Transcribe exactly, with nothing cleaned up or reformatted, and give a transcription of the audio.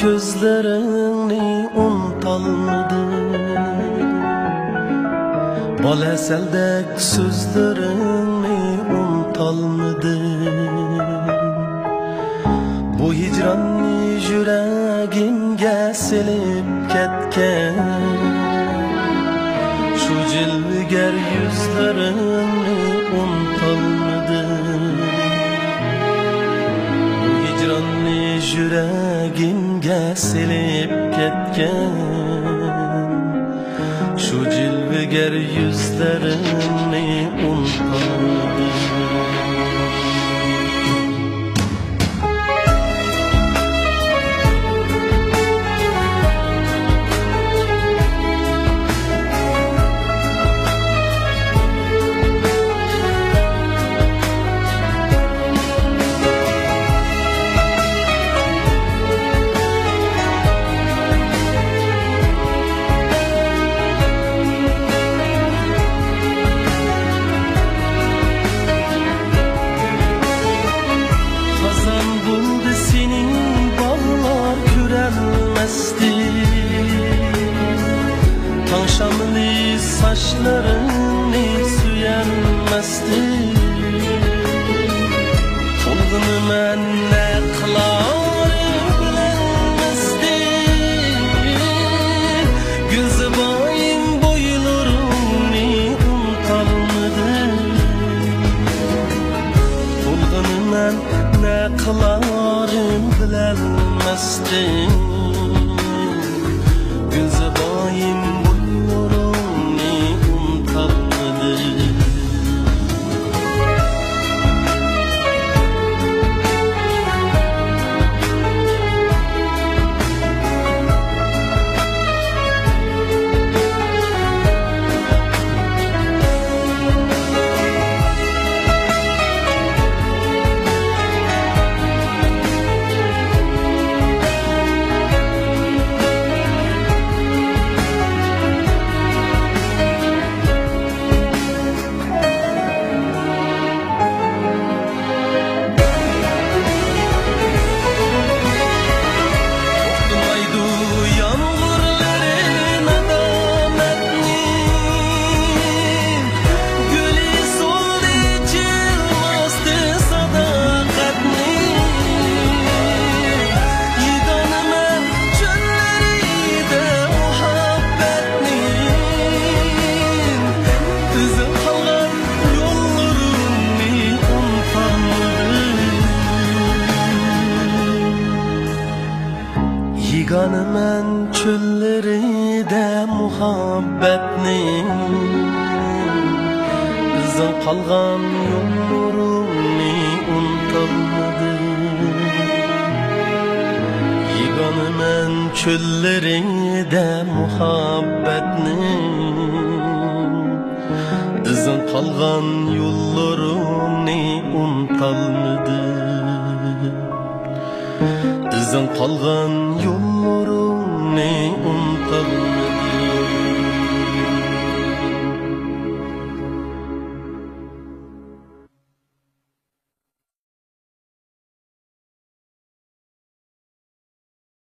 كۆزلىرىڭنى ئۇنتالمىدىم. بال ئەسەلدەك سۆزلىرىڭنى ئۇنتالمىدىم. بۇ ھىجراننى يۈرەگىمگە سېلىپ كەتكەن، شۇ جىلۋىگەر يۈزلىرىڭنى ئۇنتالمىدىم. بۇ ھىجراننى يۈرەگىمگە سېلىپ كەتكەن، شۇ جىلۋىگەر يۈزلىرىڭنى ئۇنتالمىدىم. خازان بولدى سېنىڭ باغلار كۆرەلمەستىن، تاڭ شامىلى ساچلىرىڭنى سۆيەلمەستىن. تولغىنىمەن نە قىلارىم بىلەلمەستىن، گۈلزىبايىم بويلىرىڭنى ئۇنتالمىدىم. تولغىنىمەن نە قىلارىم بىلەلمەستىن، گۈلزىبايىم بويلىرىڭنى ئۇنتالمىدىم. توختىمايدۇ يامغۇرلىرى نادامەتنىڭ، گۈلى سولدى ئېچىلماستى ساداقەتنىڭ. يېگانىمەن چۆللىرىدە مۇھەببەتنىڭ، ئىزىڭ قالغان يوللىرىمنى ئۇنتالمىدىم. يېگانىمەن چۆللىرىدە مۇھەببەتنىڭ، ئىزىڭ قالغان يوللىرىمنى ئۇنتالمىدىم. يېگانىمەن چۆللىرىدە مۇھەببەتنىڭ، ئىزىڭ قالغان يوللىرىمنى ئۇنتالمىدىم. ئىزىڭ قالغان يوللىرىمنى ئۇنتالمىدىم.